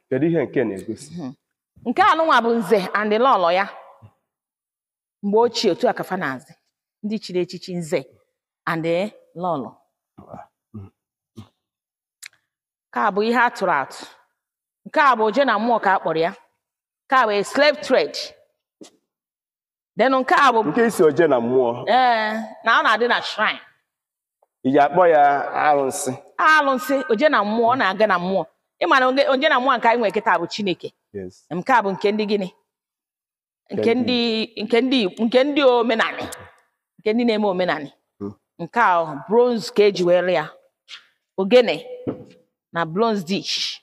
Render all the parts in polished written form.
Kedu ihe nke na-egosi? Nke anụnwa bụ nze and lọlọ ya mgbe ochie, otu akafa na-azị ndị chiri echichi, nze and lọlọ. Nke a bụ ihe a tụrụ atụ. Nke a bụ oje na mmụọ ka a kpọrọ ya. Nke a bụ a slave trade. Then nke a bụ Nke isi oje na mmụọ? Ee, na ọ na-adị na shrine. Ị ga-akpọ ya arụsị? Alụsị, oje na mmụọ, ọ na-aga na mmụọ. Ịma na oje na mmụọ nke anyị nwere kịta bụ Chineke. Nke a bụ nke ndị gịnị? Nke ndị omenani, nke ndị na-eme omenani. Nke a bronze ka eji were ya, ogene na bronze dish.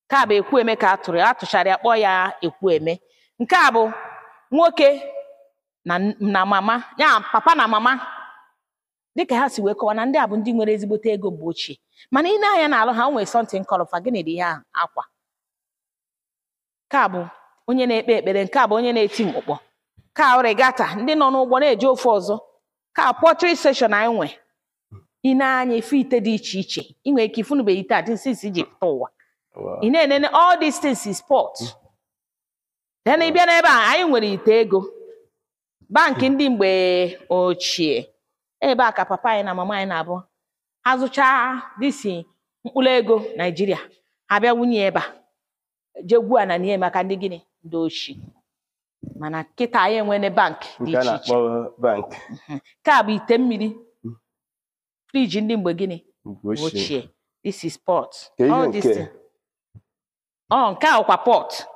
Nke a bụ ekwueme ka a tụrụ ya, atụchara ya, kpọọ ya ekwueme. Nke a bụ nwoke na mama ya, papa na mama, dịka ha si wee kọwa na ndị a bụ ndị nwere ezigbote ego mgbe ochie. Mana ị na-anya n'alụ ha, o nwere something kọrọfa. Gịnị dị ihe ahụ? Akwa. Nke a bụ onye na-ekpe ekpere, nke a bụ onye na-eti mkpụkpọ, nke a regata ndị nọ n'ụgbọ na-eje ofe ọzọ. Ka pottery session anyị nwe, ị na-anya ife ite dị iche iche. Ị nwere ike ifunubeghị ite a dị since iji pụta ụwa. Ị na-enene all these things is pot. Then ị bịa n'ebe a, anyị nwere ite ego, bankị ndị mgbe ochie. Ebe a ka papa anyị na mama anyị na-abụ ha zụchaa disi mkpụrụ ego Naijiria, ha bịa wunye ebe a, jee gwuo ana n'ihe maka ndị gịnị, ndị ochi. Mana kịta anyị enwene bank dị Nke a iche iche. na-akpọ bank. Nke a bụ ite mmiri, friji ndị mgbe gịnị? Mgbe ochie. Ochie. This is pot. Ka ihe All this nke thing. Ọ nke a bụkwa pot.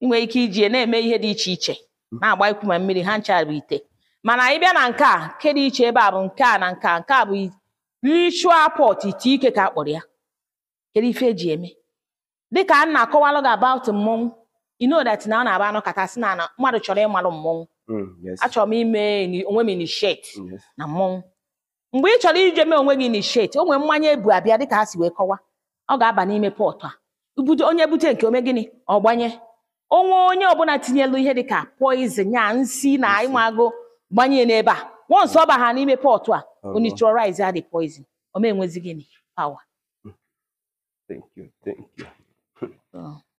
Ị nwere ike iji ya na-eme ihe dị iche iche, na-agba ikwu ma mmiri ha ncha bụ ite. Mana ị bịa na nke a, nke dị iche ebe a bụ nke a na nke a. Nke a bụ ritual pot, ite ike ka a kpọrọ ya. Kedu ife eji eme? Dịka a na-akọwalụ gị about mmọnwụ, you know that na ọ na-aba anọkọta sị na mmadụ chọrọ ịmalụ mmọnwụ. Achọrọ m ime onwe m initiate na mmọnwụ. Mgbe ị chọrọ ije mee onwe gị initiate, o nwere mmanya ebu abịa, dịka ha si wee kọwa, ọ ga-aba n'ime pot a. Bute onye bute nke ome gịnị, ọ gbanye onwe onye ọbụla tinyelu ihe dịka poison ya, nsi na Nsi. ịmagụ, gbanye n'ebe a. Once ọ ba ha n'ime pot a, Ọ o neutralize ya, the poison, o ma enwezi gịnị, power. Thank you, thank you. So,